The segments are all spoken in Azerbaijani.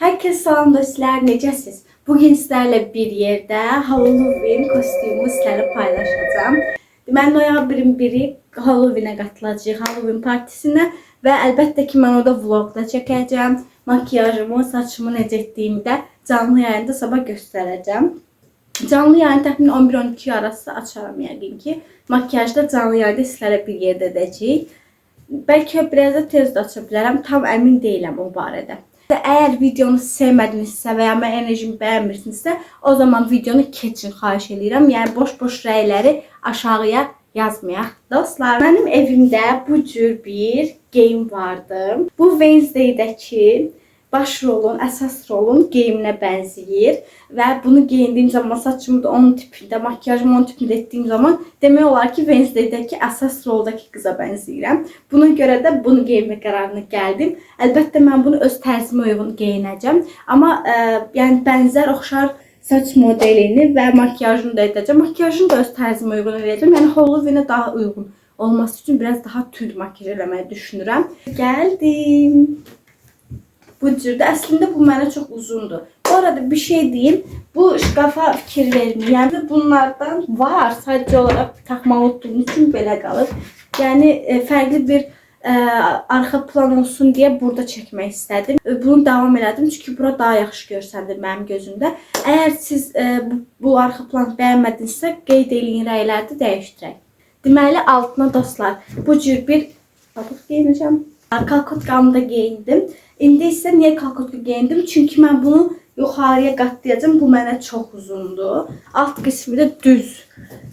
Herkese salam dostlar, necəsiz? Bugün sizlerle bir yerde Halloween kostümü sizlerle paylaşacağım. Deməli, noyabrın 1-i Halloween'e qatılacağıq, Halloween partisinə və əlbəttə ki, mən orada vlog da çəkəcəm. Makiyajımı, saçımı necə etdiyimi də canlı yayında sabah göstərəcəm. Canlı yayını təxminən 11-12 arası açaram yəqin ki. Makiyajda da canlı yayında sizlərlə bir yerdə edəcəyik. Bəlkə biraz da tez də aça bilərəm. Tam əmin deyiləm o barədə. Əgər videonu sevmədinizsə və ya mən enerjimi bəyənmirsinizsə, o zaman videonu keçin, xahiş eləyirəm. Yəni boş-boş rəyləri aşağıya yazmayaq. Dostlar, mənim evimdə bu cür bir geyim vardı. Bu Wednesday-dəki baş rolun, əsas rolun geyiminə bənzəyir və bunu geyindiyim zaman saçımı da onun tipində, makiyajımı onun tipində etdiyim zaman demək olar ki, Wednesday-dəki əsas roldakı qıza bənzəyirəm. Buna görə də bunu geyinmə qərarına gəldim. Əlbəttə mən bunu öz tərzimə uyğun geyinəcəm, amma yəni bənzər, oxşar saç modelini və makiyajını da edəcəm. Makiyajını da öz tərzimə uyğun edəcəm. Yəni Halloween-ə daha uyğun olması üçün biraz daha tünd makiyaj eləməyi düşünürəm. Gəldim. Bu cürdür. Əslində bu mənə çox uzundur. Bu arada bir şey deyim. Bu şkafa fikir verməyin. Yəni bunlardan var. Sadəcə olaraq taxmalı unutduğum üçün belə qalır. Yəni fərqli bir arxa plan olsun deyə burada çəkmək istədim. Bunu davam elədim çünki bura daha yaxşı görsənir mənim gözümdə. Əgər siz bu arxa planı bəyənmədinizsə, qeyd eləyin rəylərdə dəyişdirək. Deməli altına dostlar bu cür bir kabuk geyinəcəm. Kalkotkamı da geyindim. İndi isə niyə kalkotka geyindim? Çünki mən bunu yuxarıya qatlayacağam. Bu mənə çox uzundur. Alt qismi də düz,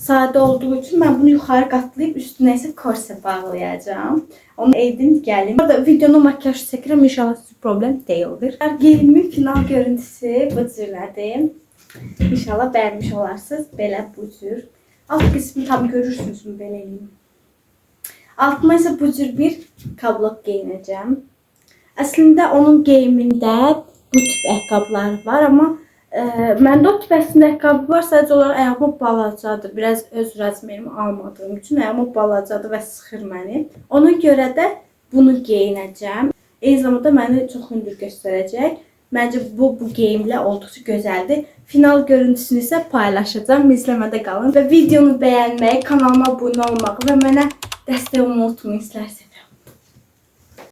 sadə olduğu üçün mən bunu yuxarı qatlayıb üstünə isə korse bağlayacağam. Onu edim, gəlim. Burada videonu makyaj çəkirəm. İnşallah sizin problem deyildir. Geyimimin final görüntüsü bu cürlədir. İnşallah bəyənmiş olarsınız. Belə bu cür. Alt qismi tam görürsünüz mü belə eləyim. Altıma isə bu cür bir kablok geyinəcəm. Əslində onun geyimində bu tip ayaqqabılar var, amma məndə o tip əslində ayaqqabı var, sadəcə olaraq ayağıma balacadır. Biraz öz razmerimi almadığım üçün ayağıma balacadır və sıxır məni. Ona görə də bunu geyinəcəm. Eyni zamanda məni çox hündür göstərəcək. Məncə bu geyimlə olduqca gözəldir. Final görüntüsünü isə paylaşacağım. İzləmədə qalın və videonu bəyənməyi, kanalıma abunə olmağı və mənə dəstək olmağı unutmayın. Sizləri sevirəm.